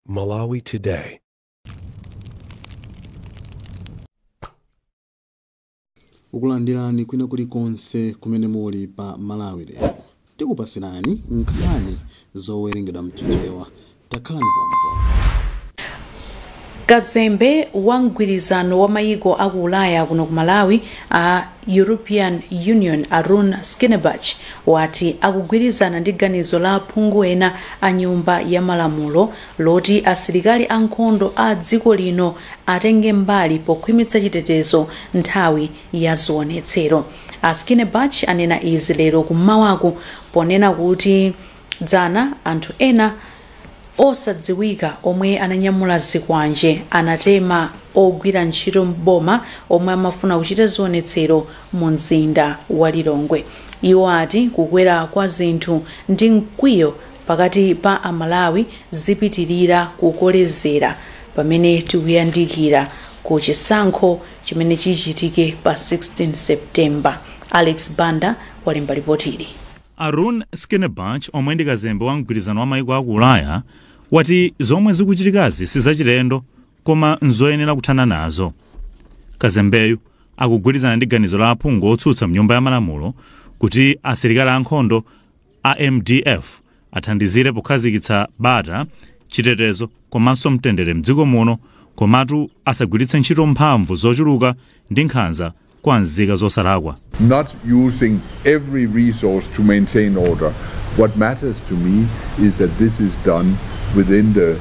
Malawi Today. Ukulandirani kwina kulikonse kumene muli pa Malawi Lero. Tikupasirani nkhani zowerengedwa mchichewa. Takhalani pompo. Kazembe wa mgwirizano wa mayiko aku Ulaya kuno ku Malawi a European Union Rune Skinnebach wati akugwirizana ndi ganizo la aphungu ena a nyumba ya malamulo loti asilikali ankhondo a dziko lino atenge mbali pokhwimitsa chitetezo nthawi ya zionetsero. A Skinnebach anena izi lero kummawaku ponena kuti dzana anthu ena osadziwika omwe ananyamula zikwanje anatema ogwira ntchito mboma omwe amafuna kuchita zionetsero mu mzinda wa Lilongwe. Iwo ati kukwera kwa zinthu ndi mkwiyo pakati pa Amalawi zipitirira kukolezera pamene tikuyandikira ku chisankho chimene chichitike pa 16 September. Alex Banda walemba ripoti ili. Rune Skinnebach omwe ndi kazembe wa mgwirizano wa mayiko aku Ulaya wati zomwe zikuchitikazi sizachilendo koma nzoyenera kuthana nazo. Kazembeyu akugwirizana ndi ganizo la aphungu otsutsa mnyumba ya malamulo kuti asilikali ankhondo a MDF athandizire pokhazikitsa bata, chitetezo komanso mtendere mdziko muno, komatu asagwiritse ntchito mphamvu zochuluka ndi nkhanza kwa nzika zosalakwa. Not using every resource to maintain order. What matters to me is that this is done within the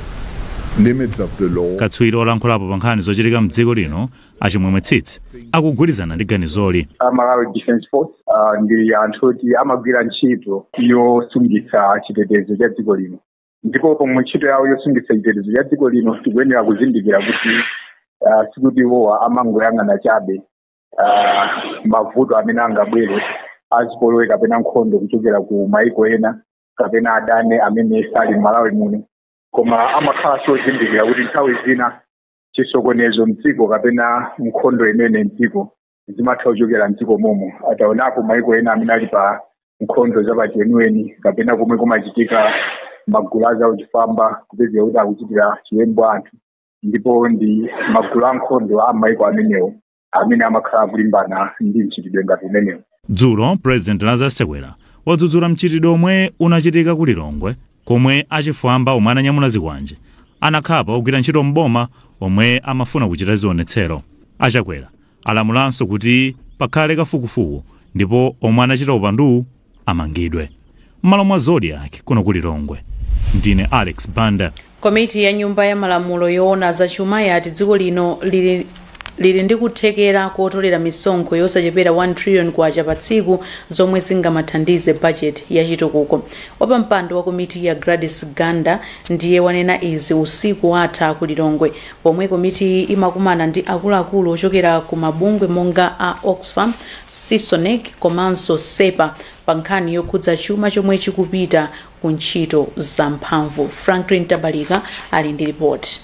limits of the law. Katswiri olankhulapo pa nkhani zochitika mdziko lino Achimwemwe Tsitsi akugwirizana ndi ganizoli. Malawi Defence Force ndi anthu oti amagwira ntchito yosungitsa chitetezo cha dziko lino, ndipo pomwe ntchito yawo yosungitsa chitetezo cha dziko lino tikuyenera kuzindikira kuti sikuti iwowa amangoyang'ana chabe mavuto amene angabwere azipolowe kapena nkhondo kuchokera ku maiko ena kapena adani amene sali Malawi muno, koma amakhala sozindikira kuti nthawi zina chisokonezo mdziko kapena nkhondo imene mdziko zimatha kuchokera mdziko momo. Ataonapo maiko ena amene ali pa nkhondo zapachiweniweni kapena komwe kumachitika magulu azauchifwamba kupezeka kuti akuchitira chiwembu anthu, ndipo ndi magulu ankhondo a maiko amenewo amene amakhala kulimbana ndi mchitidwe ngati umenewo. Dzulo President Lazarus Chakwera wadzudzula mchitidwe omwe unachitika ku Lilongwe komwe achifwamba omwe ananyamula zikwanje anakhapa ogwira ntchito mboma omwe amafuna kuchita zionetsero. Achakwera alamulanso kuti pakhale kafukufuku ndipo omwe anachita upanduwu amangidwe. M'malo mwa Zodiac kuno ku Lilongwe, ndine Alex Banda. Komiti ya nyumba ya malamulo yoona zachuma yati dziko lino lili ndi kuthekera kotolera misonkho yosachepera 1 trillion kwacha pa tsiku zomwe zingamathandize budget ya chitukuko. Wapampando wa komiti ya Gladys Ganda ndiye wanena izi usiku watha ku Lilongwe pomwe komiti imakumana ndi akuluakulu ochokera ku mabungwe monga a Oxfam, Sisonec komanso SEPA pa nkhani yokhudza chuma chomwe chikupita ku ntchito zamphamvu. Franklin Tabalika ali ndi ripoti.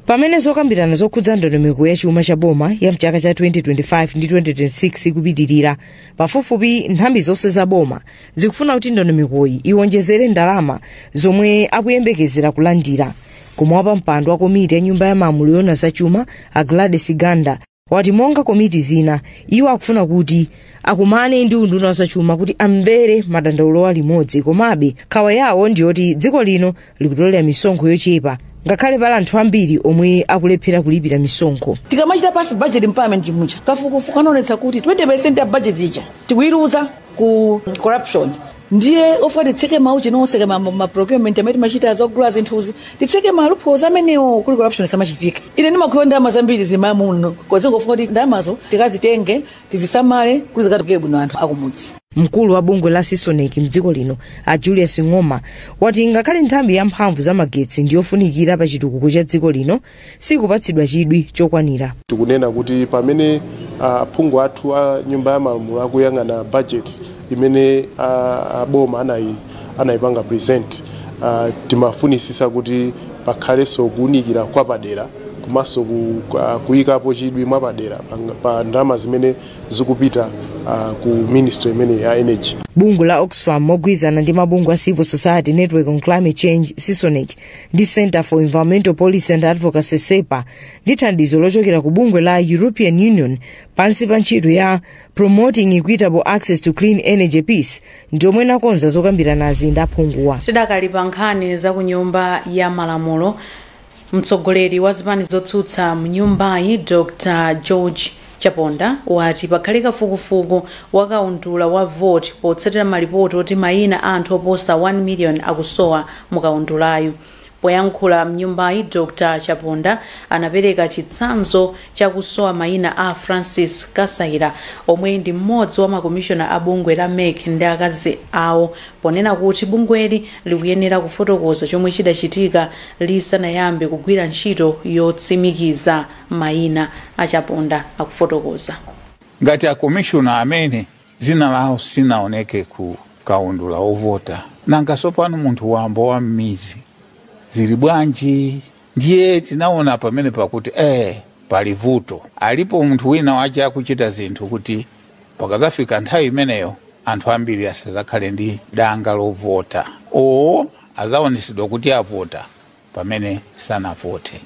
Pamene zokambirana zokhudza ndondomeko ya chuma cha boma ya mchaka cha 2025 ndi 2026 ikupitirira, pafupifupi nthambi zonse za boma zikufuna kuti ndondomekoyi iwonjezere ndalama zomwe akuyembekezera kulandira. Koma wapampando wa komiti ya nyumba ya malamulo yoona zachuma a Gladys Ganda wati monga komiti zina iwo akufuna kuti akumane ndi unduna wa zachuma kuti amvere madandaulo limodzi, komabe nkhawa yawo ndiyoti dziko lino likutolera misonkho yochepa ngakhale pali anthu ambiri omwe akulephera kulipira misonkho. Tikamachita pasi budget m'parliament muja, kafukufuku kanaonetsa kuti 20% ya budget ija tikuyiluza ku corruption. Ndiye ofa titseke mauchi nonseke ma procurement amene timachita zogula zinthuzi, titseke ma loopholes amenewo kuli corruption samachitika. Ine ndimakhulupirira ndalama zambiri zimamuno kozingofuna kuti ndalamazo tikazitenge tizisamale kuti zikatokere bwino anthu akumudzi. Mkulu wa bungwe la Sisonec mdziko lino a Julius Ng'oma wati ngakhale nthambi ya mphamvu za magetsi ndiyofunikira pa chitukuko cha dziko lino sikupatsidwa chidwi chokwanira. Tikunena kuti pamene aphungu athu a nyumba ya malamulo akuyang'ana budget imene aboma anayipanga present, timafunisisa kuti pakhalenso kuwunikira kwa padera Komanso kuyikapo chidwi mwapadera pa ndalama zimene zikupita ku ministry imene ya energy. Bungwe la Oxfam mogwirizana ndi mabungwe a Civil Society Network on Climate Change, CISONECC, ndi Center for Environmental Policy and Advocacy, CEPA, ndi thandizo lochokera ku bungwe la European Union pansi pa ntchito ya Promoting Equitable Access to Clean Energy, PEACE, ndi omwe anakonza zokambiranazi ndi aphunguwa. Tidakali pa nkhani za ku Nyumba ya Malamulo, mtsogoleri wa zipani zotsutsa mnyumbayi, Dr George Chaponda, wati pakhale kafukufuku wakaundula wa vote potsatira malipoti oti mayina a anthu oposa 1 million akusowa mukaundulayu. Poyankhula mnyumbayi, Dr Chaponda anapereka chitsanzo chakusowa mayina a Francis Kasaira, omwe ndi mmodzi wa makomishona a bungwe la MEC, ndi akazi awo, ponena kuti bungweli likuyenera kufotokoza chomwe chidachitika lisanayambe kugwira ntchito yotsimikiza mayina. A Chaponda akufotokoza. Ngati akomishona amene zina lawo sinaoneke ku kaundula ovota, nanga sopano munthu wambo wa m'mizi zili bwanji? Ndiye tinaona pamene pakuti pali vuto, alipo munthu wina wache akuchita zinthu kuti pakadzafika nthawi imeneyo anthu ambiri asadzakhale ndi danga lovota, oo adzaonesedwa kuti avota pamene sanavote,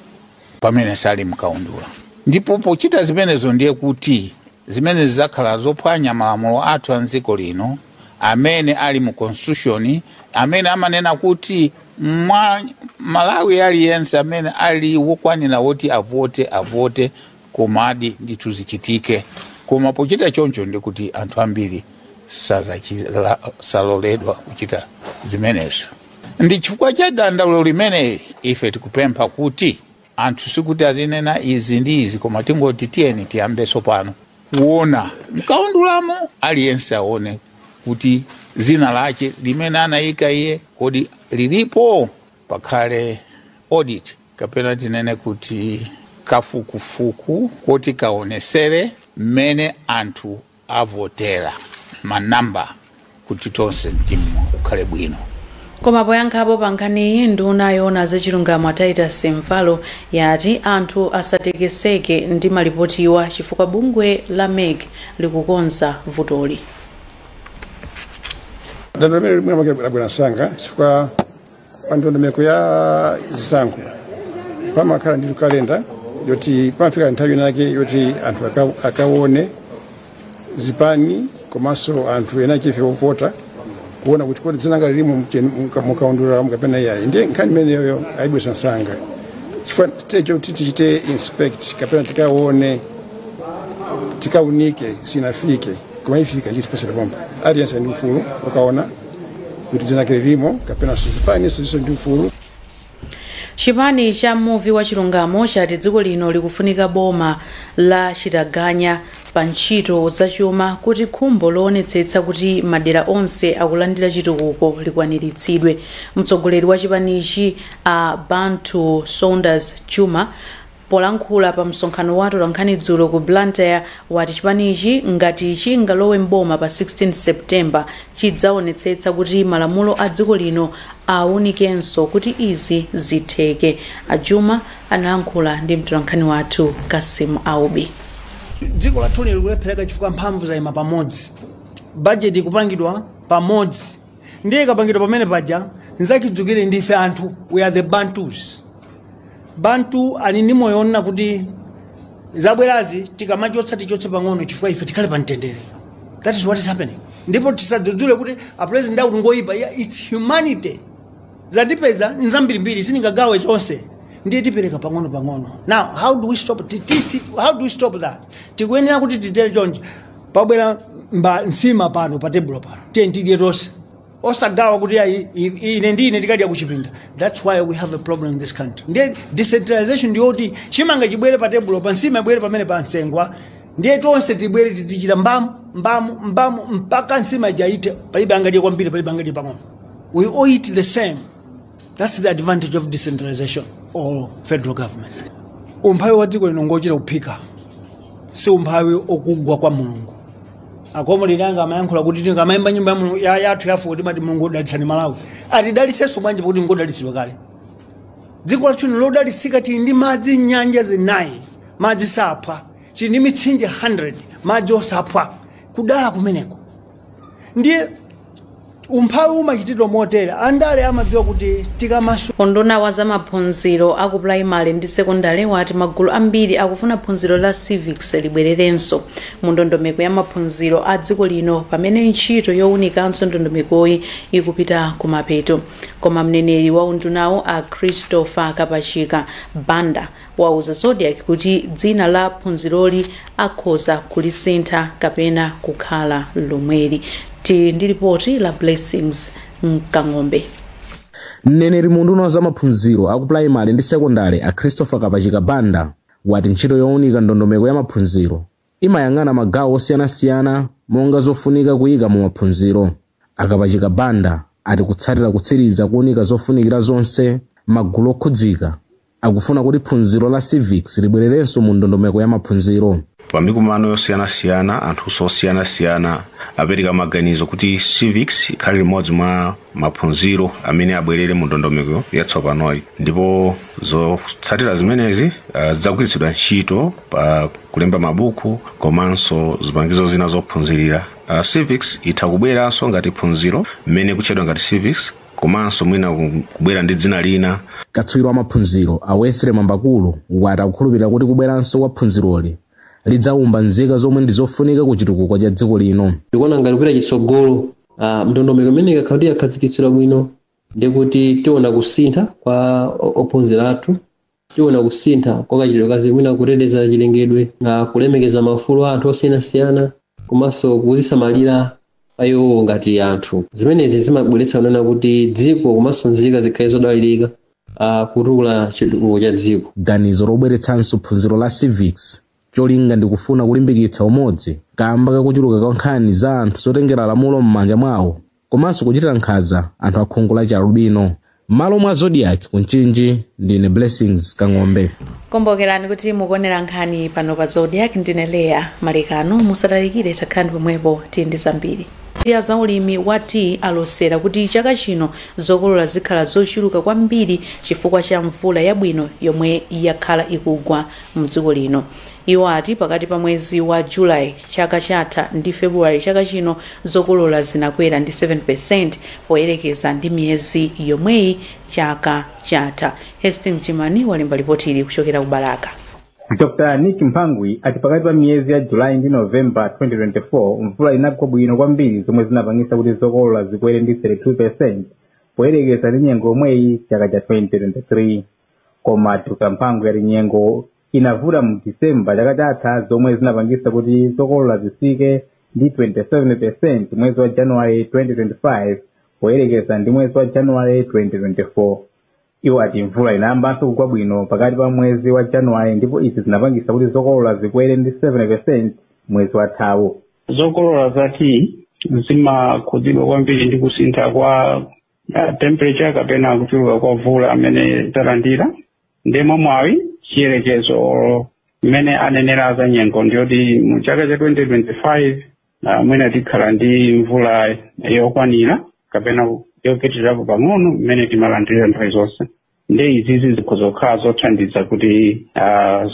pamene sali mkaundula. Ndipo pochita zimenezo, ndiye kuti zimene zidzakhala zophwanya malamulo athu a mdziko lino amene ali mu constitution, amene amanena kuti mwa Malawi aliyense amene ali wokwanira woti avote, avote. Komadi ndithu zichitike, koma pochita choncho ndikuti anthu ambiri saloledwa kuchita zimenezo. Ndi chifukwa cha dandaulo limeneli ife tikupempha kuti anthu sikuti azinena izi ndi izi, koma tingoti tiyeni tiyambeso pano kuona mkaundulamo, aliyense aone kuti zina lache limene anayika iye kodi lilipo. Pakhale audit, kapena tinene kuti kafukufuku, kuti kaonesere mmene anthu avotera, manamba, kuti tonse mtima ukhale bwino. Koma poyankhapo pa nkhaniyi, nduna yoona zachilungamo Titus Mvalo yati anthu asatekeseke ndi malipotiwa chifukwa bungwe la MEC likukonza vutoli. Dando limene limwe labwera msanga chifukwa pa ndondomeko ya zisankho pamakhala ndi kalenda yoti pamafika nthawi inake yoti anthu akaone zipani komanso anthu ena ife ovota kuona kuti kodi dzina langa lilimo mukaundula kapena iyayi. Ndiye nkhani imeneyo ayibweza msanga chifukwa techo kuti tichite inspect kapena tikaone, tikaunike, sinafike, koma ifika ndithu posachedwa pompa. Aliyense ndi ufulu ukaona kuti dzina lake lilimo, kapena zipani ziso ndi ufulu. Chipani cha Muvi wa Chilungamo chati dziko lino likufunika boma la chitaganya pa ntchito zachuma kuti khumbo loonetsetsa kuti madera onse akulandira chitukuko likwaniritsidwe. Mtsogoleri wa chipanichi, a Bantu Saunders Juma, polankhula pa msonkhano wa atolankhani dzulo ku Blantyre, wati chipanichi ngati chingalowe mboma pa 16 September chidzaonetsetsa kuti malamulo a dziko lino awunikenso kuti izi zitheke. A Juma analankhula ndi mtolankhani wathu Kasim Aubi. Dziko lathu lino likulephereka chifukwa mphamvu zayima pamodzi, bajeti ikupangidwa pamodzi. Ndiye ikapangidwa pamene paja, nzachidzukire ndife anthu, we are the Bantus. Bantu ali ndi moyo onena kuti zabwerazi tikamachotsa, tichotse pang'ono chifukwa ife tikhale pa mtendere. That is what is happening. Ndipo tisadzudzule kuti a president akuti ngoyipa. Yeah, it's humanity. Zandipeza nzambirimbiri, sindingagawe zonse, ndiye tipereka pang'ono pang'ono. Now how do we stop tisi, how do we stop that? Tikuyenera kuti titere chonchi: pabwera mba nsima pano pa tebulo pano, tiye tidye tonse, osagawa kuti ayi, ine ndi ine tikadya kuchipinda. That's why we have a problem in this country. Ndiye decentralization ndiyoti chimanga chibwere pa tebulo pa, nsima ibwere pamene pa nsengwa, ndiye tonse tibwere tidzichita mbamu mbamu mbamu mpaka nsima ijaite. Palibe angadye kwambiri, palibe angadye pang'ono. We all eat the same. That's the advantage of decentralization or federal government. Umphawi wa dziko lino ngochita kuphika, si umphawi okugwa kwa Mulungu. Akomoliranga amayankhula kuti tingamayimba nyimbo ya Mulungu yathu yafuko, timati, "Mulungu udalitsani Malawi." Atidalitsenso bwanji pakuti ngodalitsidwa kale? Dziko lathu lodalitsika, tili ndi madzi, nyanja 4, madzi saphwa, tili ndi mitsinje 100, madzi osaphwa. Kudala kumeneko. Ndiye umphawi umachitidwa motere: andale amadziwa kuti tikamasu. Unduna wa zamaphunziro aku pulaimali ndi sekondale wati magulu ambiri akufuna phunziro la civics libwererenso mu ndondomeko ya maphunziro a dziko lino, pamene ntchito yowunikanso ndondomekoyi ikupita kumapeto. Koma mneneri wa undunawo, a Christopher Kapachika Banda, wauza Zodiak kuti dzina la phunziroli akhoza kulisintha kapena kukhala lomweli. Tili ndi ripoti la Blessings Mkang'ombe. Mneneri mu unduna wa zamaphunziro aku pulaimali ndi sekondale, a Christopher Kapachika Banda, wati ntchito yowunika ndondomeko ya maphunziro imayang'ana magawo osiyanasiyana, monga zofunika kuyika mu maphunziro. Akapachika Banda ati kutsatira kutsiriza kuwunika zofunikira zonse, magulu okhudzika akufuna kuti phunziro la civics libwererenso mu ndondomeko ya maphunziro. Pa mikumano yosiyanasiyana, anthu osiyanasiyana apereka maganizo kuti civics ikhale limodzi mwa maphunziro amene abwerere mu ndondomeko yatsopanoyi, ndipo zotsatira zimenezi zidzagwiritsidwa ntchito pa kulemba mabuku komanso zipangizo zina zophunzirira. Civics itha kubweranso ngati phunziro mmene kutchedwa ngati civics, komanso mwina kubwera ndi dzina lina. Katswiri wa maphunziro, a Wesley Mambakulu, wati akukhulupirira kuti kubweranso kwa phunziroli lidzawumba nzika zomwe ndi zofunika ku chitukuko cha dziko lino. Ndikuona ngati kupita chitsogolo, ndondomeko imene ikakhala kuti yakhazikitsidwa bwino, ndikuti tiona kusintha kwa ophunzira athu, tiona kusintha kwa kachitidwe kazi, mwina kuteteza chilengedwe, kulemekeza maufulu a anthu osiyanasiyana, komanso kuzisamalira pa iwo ngati anthu. Zimenezi zimabweretsa kunena kuti dziko komanso nzika zikhale zodalirika kutukula chitukuko cha dziko. Ganizo lobweretsanso phunziro la civics, cholinga ndi kufuna kulimbikitsa umodzi kamba kakuchuluka kwa nkhani za anthu zotengera lamulo m'manja mwawo komanso kuchitira nkhanza anthu akhungu la chialubino. M'malo mwa Zodiak ku Mchinji, ndine Blessings Kang'ombe. Kombokerani kuti mukuonera nkhani pano pa Zodiak. Ndine Leya Malekano. Musatalikire, takhalani pomwepo, tili ndi zambiri. Ya zaulimi wa tea alosera kuti chaka chino zokolola zikhala zochuluka kwambiri chifukwa cha mvula yabwino yomwe yakhala ikugwa mdziko lino. Iwo ati pakati pa mwezi wa Julayi chaka chatha ndi Februwale chaka chino, zokolola zinakwera ndi 7% poyerekeza ndi miyezi yomweyi chaka chatha. Hastings Chimani walemba ripoti ili kuchokera ku Balaka. Dr Nick Mpangwi ati pakati pa miyezi ya Julayi ndi Novemba 2024, mvula inagwa bwino kwambiri, zomwe zinapangisa kuti zokolola zikwere ndi 32% poyerekeza ndi nyengo yomweyi chaka cha 2023. Koma Dr Mpangwi ati nyengo inavuta mu Disemba chaka chatha, zomwe zinapangisa kuti zokolola zitsike ndi 27% mwezi wa Januwale 2025 poyerekeza ndi mwezi wa Januwale 2024. Iwo ati mvula inayambanso kugwa bwino pakati pa mwezi wa Januwale, ndipo izi zinapangisa kuti zokolola zikwere ndi 7% mwezi wathawu. Zokolola za tea zimakhudzidwa kwambiri ndi kusintha kwa temperature kapena kuchuluka kwa mvula amene talandira. Ndemo mwawi chiyerekezo mmene anenera za nyengo ndiyoti mu chaka cha 2025 mwina tikhala ndi mvula yokwanira kapena yopitirirapo pang'ono mmene timalandira nthawi zonse. Nde izizi zikhoza kukhala zothandiza kuti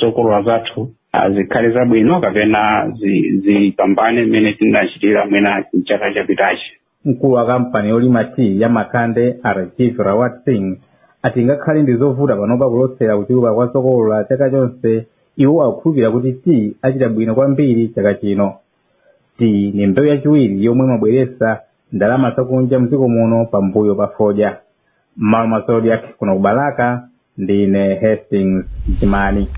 zokolola zathu zikhale zabwino kapena zipambane mmene tinachitira mwina mchaka chapitachi. Mkulu wa kampani yolima tea ya Makande, Rajiv Rawat Singh, ati ngakhale ndi zovuta panopa kulosera kuchuluka kwa zokolola chaka chonse, iwo akukhulupirira kuti tea achita bwino kwambiri chaka chino. Tea ni mbewu yachiwiri yomwe imabweretsa ndalama zakunja mdziko muno pambuyo pa fodya. M'malo mwa Zodiak kuno ku Balaka, ndine Hastings Jimani.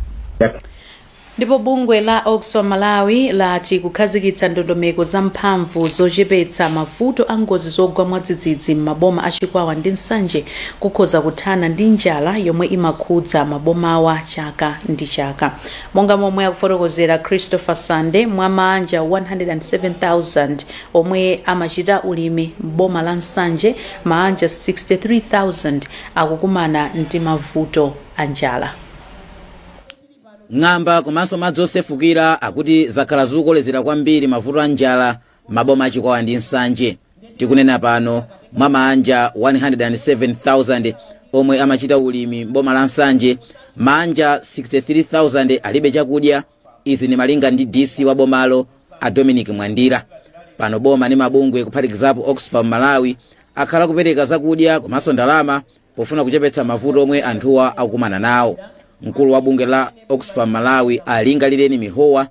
Ndipo bungwe la Oxfam Malawi lati kukhazikitsa ndondomeko zamphamvu zochepetsa mavuto a ngozi zogwa mwadzidzidzi m'maboma a Chikwawa ndi Nsanje kukhoza kuthana ndi njala yomwe imakhudza mabomawa chaka ndi chaka. Monga momwe akufotokozera Christopher Sande, mwa maanja 107,000 omwe amachita ulimi m'boma la Nsanje, maanja 63,000 akukumana ndi mavuto a njala. Ng'amba komanso madzi osefukira akuti zakhala zikukolezera kwambiri mavuto a njala maboma Achikwawa ndi Nsanje. Tikunena pano, mwa maanja 107,000 Omwe amachita ulimi mboma la Nsanje, manja 63,000 alibe chakudya. Izi ni malinga ndi DC wa bomalo a Dominic Mwandira. Pano boma ndi mabungwe kuphatikizapo Oxfam Malawi akhala kupereka zakudya komanso ndalama pofuna kuchepetsa mavuto omwe anthuwa akukumana nawo. Mkulu wa bungwe la Oxfam Malawi Alingalireni Mihowa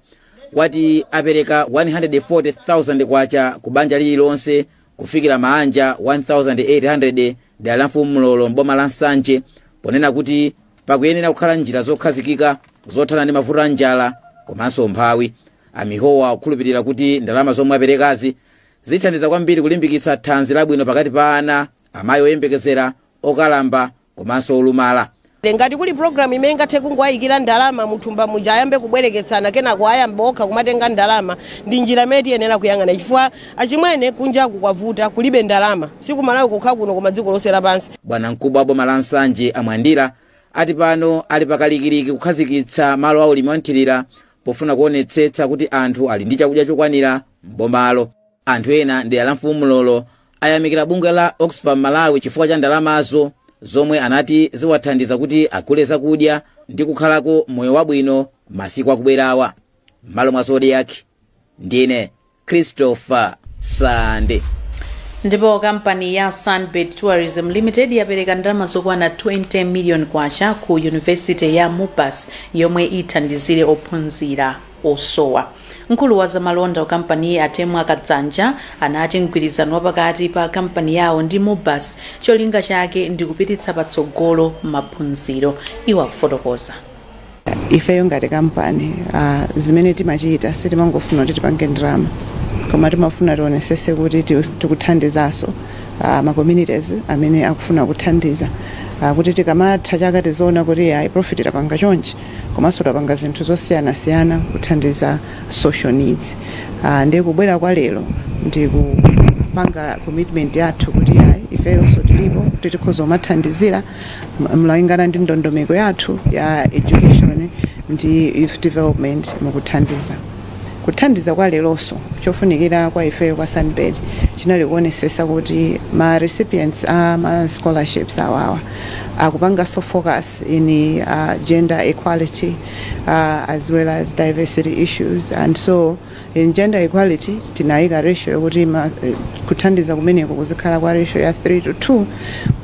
wati apereka 140,000 kwacha ku banja lililonse kufikira maanja 1800 dera la Mfumu Mlolo mboma la Nsanje, ponena kuti pakuyenera kukhala njira zokhazikika zothana ndi mavuto a njala komanso umphawi. Amihowa akukhulupirira kuti ndalama zomwe aperekazi zithandiza kwambiri kulimbikitsa thanzi labwino pakati pa ana, amayi oyembekezera, okalamba komanso olumala. Ngati kuli program imene ingathe kungoyikira ndalama muthumba muja ayambe kubwereketsana kenako ayambe okha kumatenga ndalama, ndi njira imene tiyenera kuyang'ana, chifukwa achimwene kunjaku kwavuta, kulibe ndalama, sikumalawi kokha kuno koma dziko lonse lapansi. Bwana mkubwa wa boma la Nsanje Amwandira ati pano ali pakalikiliki kukhazikitsa malo aulimi wanthirira pofuna kuonetsetsa kuti anthu ali ndi chakudya chokwanira mbomalo. Anthu ena dera la Mfumu Mlolo ayamikira bungwe la Oxfam Malawi chifukwa cha ndalamazo zomwe anati ziwathandiza kuti agule zakudya ndi kukhalako moyo wabwino masiku akubwerawa. M'malo mwa Zodiak, ndine Christopher Sande. Ndipo kampani ya Sunbird Tourism Limited yapereka ndalama zokwana 20 million kwacha ku University ya MUBAS yomwe ithandizire ophunzira osowa. Mkulu wa zamalonda wa kampani Atemwa Kadzanja anati mgwirizano wapakati pa kampani yawo ndi MUBAS cholinga chake ndi kupititsa patsogolo maphunziro. Iwo akufotokoza. Ifeyo ngati kampani, zimene timachita sitimangofuna kuti tipange ndalama, koma timafuna tionesese kuti tikuthandizanso ma communities amene akufuna kuthandiza, kuti tikamatha chaka tizoona kuti ayi, profit tapanga chonchi, komanso tapanga zinthu zosiyanasiyana kuthandiza social needs. Ndiye kubwera kwa lero ndi kupanga commitment yathu kuti ayi, ifeyonso tilipo kuti tikhoza kumathandizira mlingana ndi ndondomeko yathu ya education ndi youth development mukuthandiza. Kuthandiza kwa leronso, chofunikira kwa ifeyo kwa Sunbird chinali kuonesesa kuti ma recipients a ma scholarships awawa akupanganso focus in gender equality as well as diversity issues. And so in gender equality tinayika ratio yokuti kuthandiza kumeneko kuzikhala kwa ratio ya 3 to 2,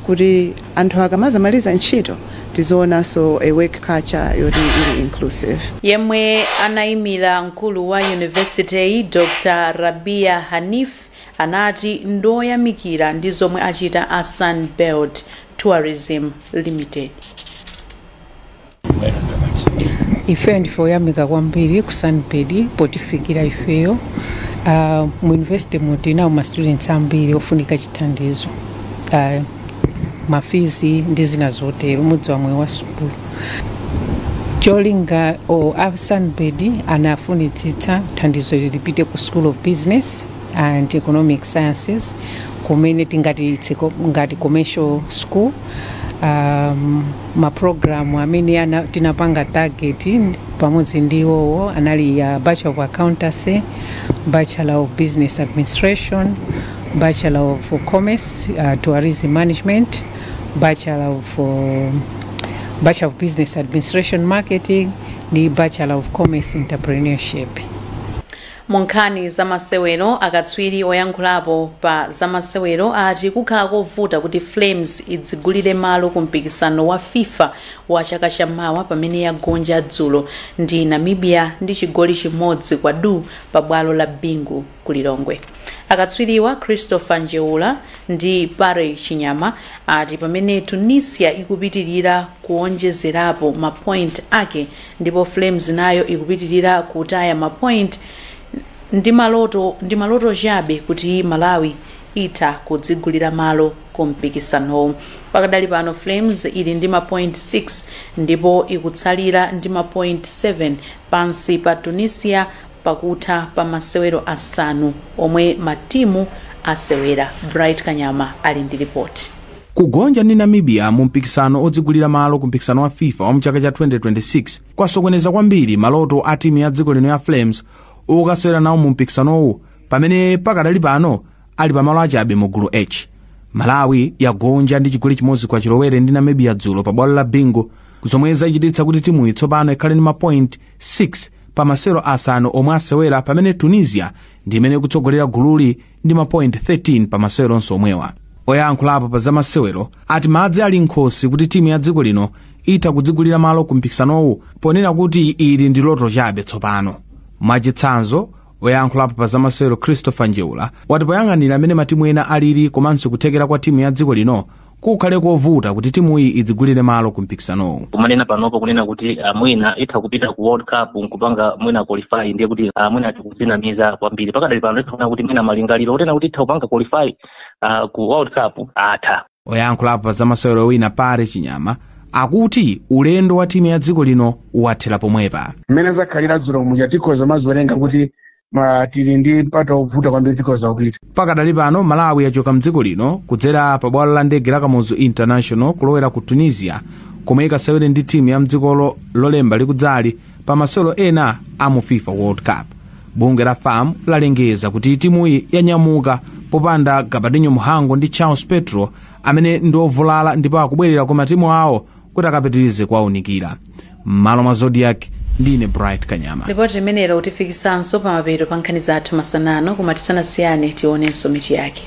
kuti anthu akamazamaliza ntchito tizionanso a work culture yoti ili inclusive. Yemwe anayimira mkulu wa university Dr Rabia Hanif anati ndoyamikira ndi zomwe achita a Sunbird Tourism Limited. Ife ndife oyamika kwambiri ku Sunbird potifikira ifeyo. Mu university mutinawo ma students ambiri ofunika chithandizo, ma fees ndi zina zotero, mudzi wamwe wa sukulu. Cholinga o a Sunbird anafunitsitsa thandizo lipite ku School of Business and Economic Sciences, kumene tingati ngati commercial school. Maprogramu amene tinapanga target pamodzi ndi iwowo anali ya Bachelor of Accountancy, Bachelor of Business Administration, Bachelor of Commerce, Tourism Management, Bachelor of Business Administration Marketing ndi Bachelor of Commerce Entrepreneurship. Mu nkhani zamasewero, akatswiri oyankhulapo pa zamasewero ati kukhala kovuta kuti Flames idzigulire malo ku mpikisano wa FIFA wa chaka chammawa pamene yagonja dzulo ndi Namibia ndi chigoli 1-0 pa bwalo la Bingu ku Lilongwe. Akatswiriwa Christopher Njeula ndi Pare Chinyama ati pamene Tunisia ikupitirira kuonjezerapo mapoint ake ndipo Flames nayo ikupitirira kutaya mapoint, ndi maloto chabe kuti Malawi itha kudzigulira malo ku mpikisanowu. Pakadali pano Flames ili ndi mapoint 6 ndipo ikutsalira ndi mapoint 7 pansi pa Tunisia pakutha pa masewero 5 omwe matimu asewera. Bright Kanyama ali ndi ripoti. Kugonja ndi Namibia mu mpikisano odzigulira malo ku mpikisano wa FIFA wa mchaka cha 2026 kwasokoneza kwambiri maloto a timu ya dziko lino ya Flames okasewera nawo mu mpikisanowu, pamene pakadali pano ali pamalo achabe mu gulu H. Malawi yagonja ndi chigoli chimodzi kwa chilowere ndi Namibia dzulo pa bwalo la Bingu, zomwe zachititsa kuti timuyi tsopano ikhale ndi mapoint 6 pa masewero 5 omwe asewera, pamene Tunisia ndi imene ikutsogolera gululi ndi mapoint 13 pa masewero onse omwewa. Oyankhulapo pa zamasewero ati madzi ali nkhosi kuti timu ya dziko lino itha kudzigulira malo ku mpikisanowu, ponena kuti ili ndi loto chabe tsopano. Mwachitsanzo, oyankhulapo pa zamasewero Christopher Njeula wati poyang'anira amene matimu ena alili komanso kuthekera kwa timu ya dziko lino, kukhale kovuta kuti timuyi idzigulire malo ku mpikisanowu. Kumanena panopo, kunena kuti mwina itha kupita ku World Cup nkupanga mwina qualify, ndiye kuti mwina tikuzinamiza kwambiri. Pakadali pano itha kuti mwina malingaliro otena kuti itha kupanga qualify ku World Cup atha. Oyankhulapo pa zamasewero wina, Pare Chinyama, akuti ulendo wa timu ya dziko lino wathera pomwepa. Mmene zakhalira dzulo muja, tikhoza maziwerenga kuti tili ndi mpata wovuta kwambiri, tikhoza kupita. Pakadali pano Malawi yachoka mdziko lino kudzera pa bwalo la ndege la Kamuzu International kulowera ku Tunisia, komwe ikasewere ndi timu ya mdzikolo Lolemba likudzali pa masewero ena a mu FIFA World Cup. Bungwe la FAM lalengeza kuti timuyi yanyamuka popanda Gabadinho Mhango ndi Charles Petro amene ndi ovulala ndipo akubwerera ku matimu awo kuti akapitirize kuwaunikira. M'malo mwa Zodiak, ndine Bright Kanyama. Ripoti imenelo kutifikisanso pamapeto pa nkhani zathu masanano, koma tisanasiyane tionenso mitu yake.